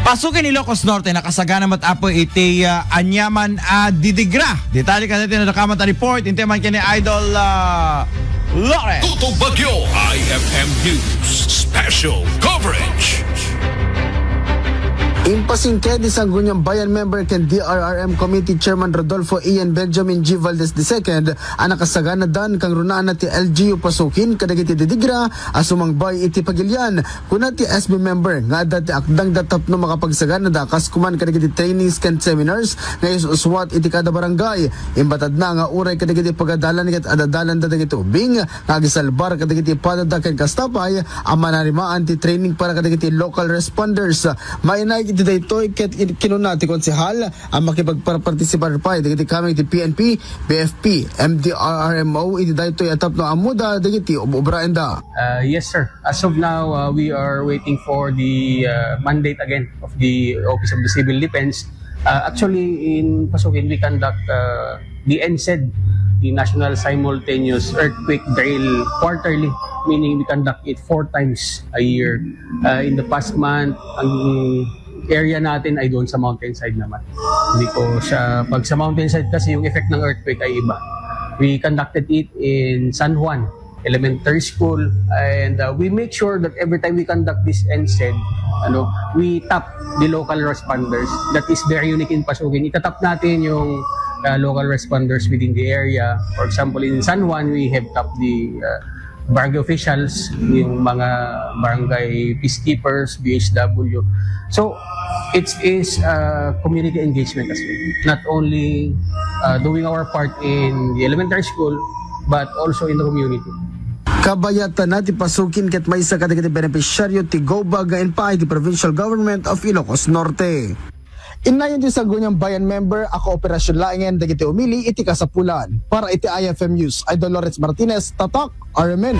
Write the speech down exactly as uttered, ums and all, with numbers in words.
Pasukin, Ilocos Norte, nakasagana met apo iti, ah, aniaman a didigra. Detalye kadagiti nadakamat a report, intay man ken ni Idol, ah, Lawrence. Tuto Bagyo, I F M News Special Coverage. Impasingked ni Sangguniang Bayan member ken D R R M Committee Chairman Rodolfo Ian Benjamin G Valdez the second a nakasaganadan kangrunaan ti L G U pasukin kadagiti didigra a sumangbay iti pagilian. Kuna ti S B member nga adda ti akdangda tapno makapagsaganada kas kuman kadagiti trainings ken seminars nga is-uswat iti kada barangay. Imbatadna nga uray kadagiti pagadalan ket adadalanda dagiti ubing nga agisalbar kadagiti padada ken kasta pay a manarimaan ti training para kadagiti local responders. Mainaig iti daytoy ket in-, kinuna ti konsehal a makipagparpartisipar pay dagiti kameng ti P N P, P F P, M D R R M O iti daytoy a tapno ammoda dagiti ub-, ubraenda. Uh, yes, sir. As of now, uh, we are waiting for the, uh, mandate again of the Office of the Civil Defense. Uh, actually, in Pasukin, we conduct, uh, the NSED, the National Simultaneous Earthquake Drill, quarterly, meaning we conduct it four times a year. Uh, in the past month, ang area natin ay doon sa mountainside naman. Because, uh, pag sa mountainside kasi, yung effect ng earthquake ay iba. We conducted it in San Juan Elementary School, and, uh, we make sure that every time we conduct this NSED, ano, we tap the local responders. That is very unique in Pasukin. Itatap natin yung, uh, local responders within the area. For example, in San Juan, we have tapped the, uh, barangay officials, yung mga barangay peacekeepers, B H W. So, it is, uh, community engagement as well. Not only, uh, doing our part in the elementary school, but also in the community. Kabayatan na ti Pasukin ket maysa kadagiti benepisyaryo ti GOBAG nga impaay ti Provincial Government of Ilocos Norte. Innayon ti Sangguniang Bayan member a kooperasyon laengen dagiti umili iti kasapulan. Para iti I F M News, Idol Lawrence Martinez, Tatak, R M N.